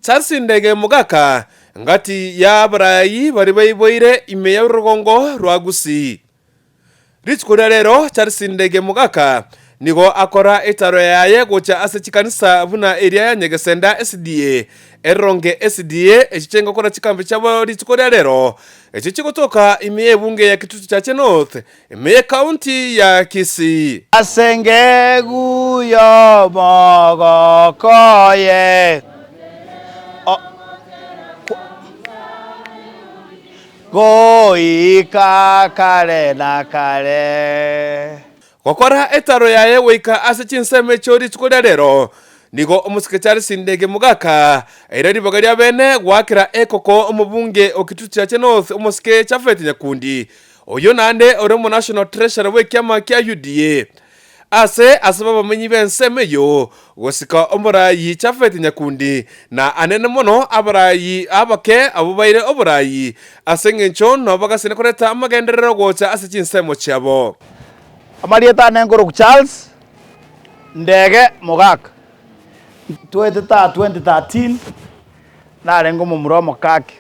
Charles Ndege Mogaka ngati y'abarai baria baiboire ime y'orogongo rwa Gusii. Rituko ria rero Charles Ndege Mogaka nigo akora etaro yaye gocha ase chikanisa buna eria ya Nyegesenda SDA, Eronge SDA echio chengokora chikambi chiabo rituko ria rero echio chigotoka ime y'ebunge ya Kitutu Chache North ime y'ecounty ya Kisii. Ase engegu y'omogoko oye. Goika kare na kare. Gokora etaro yaye goika ase chinsemo echio rituko ria rero, nigo omosike Charles Ndege Mogaka aire ribaga ria bene goakera ekoko omobunge o Kitutu Chache North omosike Japhet Nyakundi, oyio naende ore omonational treasurer bw'ekiama kia UDA. Ase ase b'abamenyi b'ensemo eyio, gosika omoraai Jafeti nyakundi, na anene mono abarai abake abwo baire oboraai, ase engencho nabo bagasene koreta amagenderero gocha ase chinsemo chiabo. Amarieta ane nkorokwa Charles Ndege Mogaka. Ntwete taa 2013 narenge omomura omokake,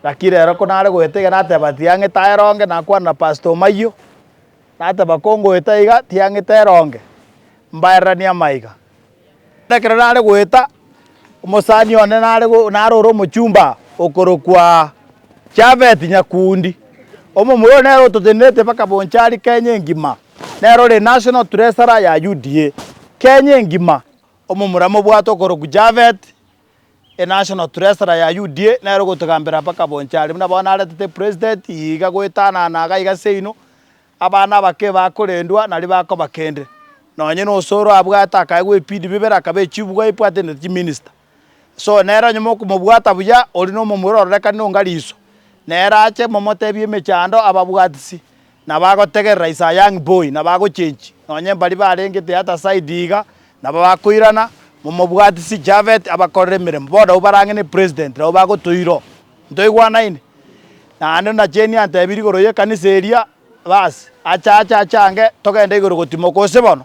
lakini rero ko nare goeta iga nateba tiang'ete aye ronge nakwana na Pastor Omayio. Nateba kongoeta iga tiang'ete eronge, mbaereranie amaiga. Ekero nare goeta, omosani one nare go nare ore omochumba okorokwa Japhet Nyakundi, omomura oyo nere ototenerete mpaka Bonchari Kenya engima, nere ore national treasurer ya UDA, Kenya engima. Omomura mobwate okorokwa Japhet, Enational treasurer ya UDA nere ogotogambera mpaka Bonchari buna bono naretete president iga goetanana iga iga seino, abana abake bakorendwa nario bakoba kende. Nonye na Osoro abwate akaegwa ebipindi bibere akaba echief whip atenenete chiminister. So nere onye mokomobwata buya oria na omomura ororekane onga riso, nere ache momotebie emechando ababwatisi, Nabo agotegerera is a young boy, nabo agochenchi, nonye mbaria barenge the other side iga, nabo bakoirana, momobwatisi Japhet abakorere emeremo. Bono nabwo barang'e president, nabwo bagotoira oo. Ntoigwanaine? Naende buna Jane antebirie igoro ya ekanisa eria, bas, achache achange, togende igoro gotimoka gose bono?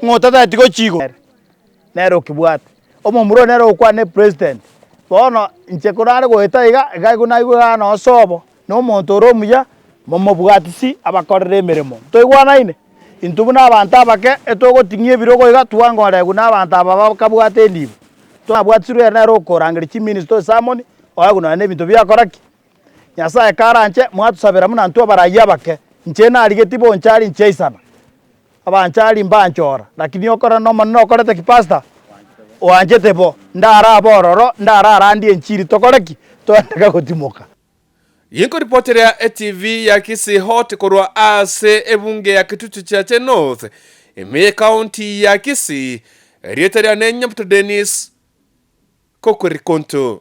Ng'o otatageti gochia igoro? Nere okebwate. Omomura oyo nere ogokwana ne president. Bono, inche korare goeta iga, iga naigwe iga nosobo. Na omonto ore omuya, momobwatisi abakorere emeremo. Ntoigwanaine? Intwe buna abanto abake, etogoting'ia ebirogo iga, twangoregwa nabanto aba bakabwata enibo. Twabwatisirwe ere nere okorangeria chiminister esamoni, oegwe nonya nebinto biakora ki? Nyasaye karanche, mwatusabera buna intwe abarayia abake, inche narigetie bonchari nchiaisana, abanchari mbanchora, lakini okore n'Omonene okorete ki pastor? Oanchete bo, ndarabe ororo, ndararandie enchiri tokore ki? Toendeke gotimoka. Ginkoripoteria etv ya Kisii Hot korwa ase ebunge ya Kitutu Chache North, ime y'ecounty ya Kisii, erieta riane Nyabuto Dennis Kokwerikonto.